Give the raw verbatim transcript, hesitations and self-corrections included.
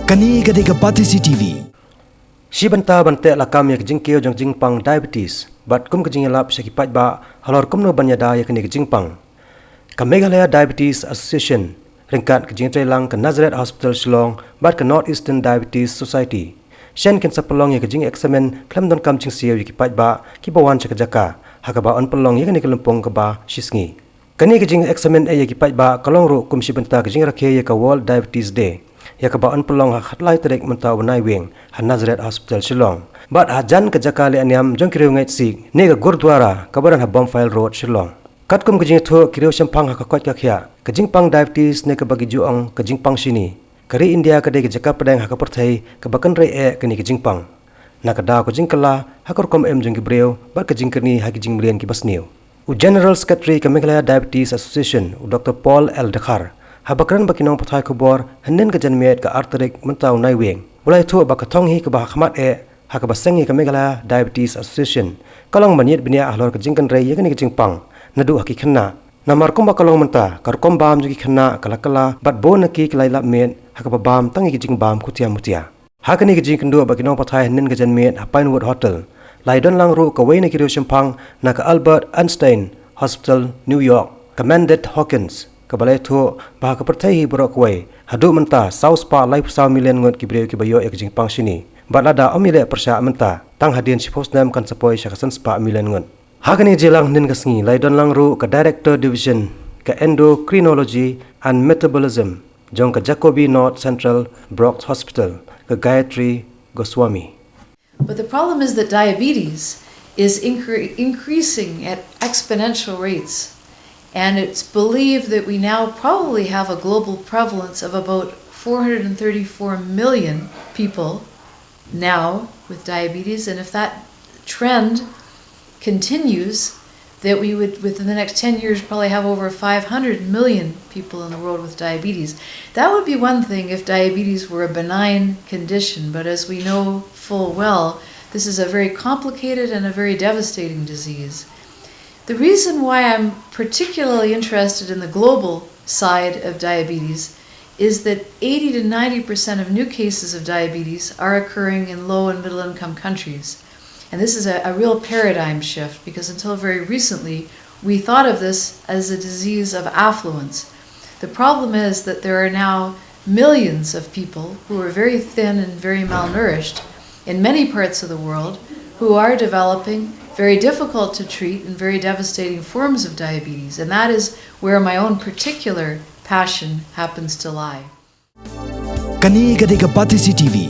Kane ka dei ka Batesi T V. Shi bynta ban teh lakam ïa ka jingkiew jong ka jingpang diabetes bad kum ka jingïalap sha ki paidbah halor kumno ban ïada ïa kane ka jingpang, ka Meghalaya Diabetes Association ryngkat ka jingïatreilang ka Nazareth Hospital Shillong bad ka North Eastern Diabetes Society shen kin sa pynlong ïa ka jingeksamin khlem donkam jingsiew ïa ki paidbah kiba wan sha ka jaka ha kaba yn pynlong ïa kane ka lympung kaba shisngi. Kane ka jingeksamin ïa ki paidbah ka long ruh kum shi bynta ka jingrakhe ïa ka World Diabetes Day, ïa kaba yn pynlong ha khatlai tarik mynta u Naiwieng ha Nazareth Hospital Shillong bad hajan ka jaka leh niam jong ki riewngeit Sikh ne ka Gurdwara kaba don ha Bomfile Road Shillong. Katkum ka jingïathuh ki riewshemphang ha ka koit ka khiah, ka jingpang diabetes ne kaba ki ju ong ka jingpang shini, ka ri India ka dei ka jaka pdeng ha ka pyrthei kaba kynrei eh kane ka jingpang na ka daw ka jingkylla ha ka rukom im jong ki briew bad ka jingkyrni ha ki jingmlien kiba sniew. U General Secretary ka Meghalaya Diabetes Association, u Doctor Paul L Dkhar, haba kren bad ki nongpathai khubor hynnin ka janmiet ka ar tarik mynta u Naiwieng, u la ïathuh ba ka thong hi kaba ha khmat eh ha kaba seng ïa ka Meghalaya Diabetes Association ka long ban ïit bniah halor ka jingkynrei ïa kane ka jingpang naduh ha ki khynnah. Namar kumba ka long mynta, ka rukom bam jong ki khynnah ka la kylla bad bun na ki ki la ïalap miet ha kaba bam tang ïa ki jingbam khutia mutia. Ha kane ka jingïakynduh bad ki nongpathai hynnin ka janmiet ha Pinewood Hotel, la ïadon lang ruh kawei na ki riewshemphang na ka Albert Einstein Hospital, New York, ka Mandit Hawkins, kaba la ïathuh ba ha ka pyrthei hi baroh kawei, haduh mynta saw spah laiphew saw million ngut ki briew kiba ïoh ïa ka jingpang shini bad lada ym ïaleh pyrshah mynta, tang hadien shiphew snem kan sa poi sha ka san spah million ngut. Ha kane ka jingïalang hynnin ka sngi la ïadon lang ruh ka Director Division ka Endocrinology and Metabolism jong ka Jacobi North Central Brock Hospital, ka Gayatri Goswami. But the problem is that diabetes is incre- increasing at exponential rates. And it's believed that we now probably have a global prevalence of about four hundred thirty-four million people now with diabetes. And if that trend continues, that we would, within the next ten years, probably have over five hundred million people in the world with diabetes. That would be one thing if diabetes were a benign condition, but as we know full well, this is a very complicated and a very devastating disease. The reason why I'm particularly interested in the global side of diabetes is that eighty to ninety percent of new cases of diabetes are occurring in low and middle income countries. And this is a, a real paradigm shift, because until very recently, we thought of this as a disease of affluence. The problem is that there are now millions of people who are very thin and very malnourished in many parts of the world who are developing very difficult to treat and very devastating forms of diabetes. And that is where my own particular passion happens to lie. Kane ka dei ka Batesi T V.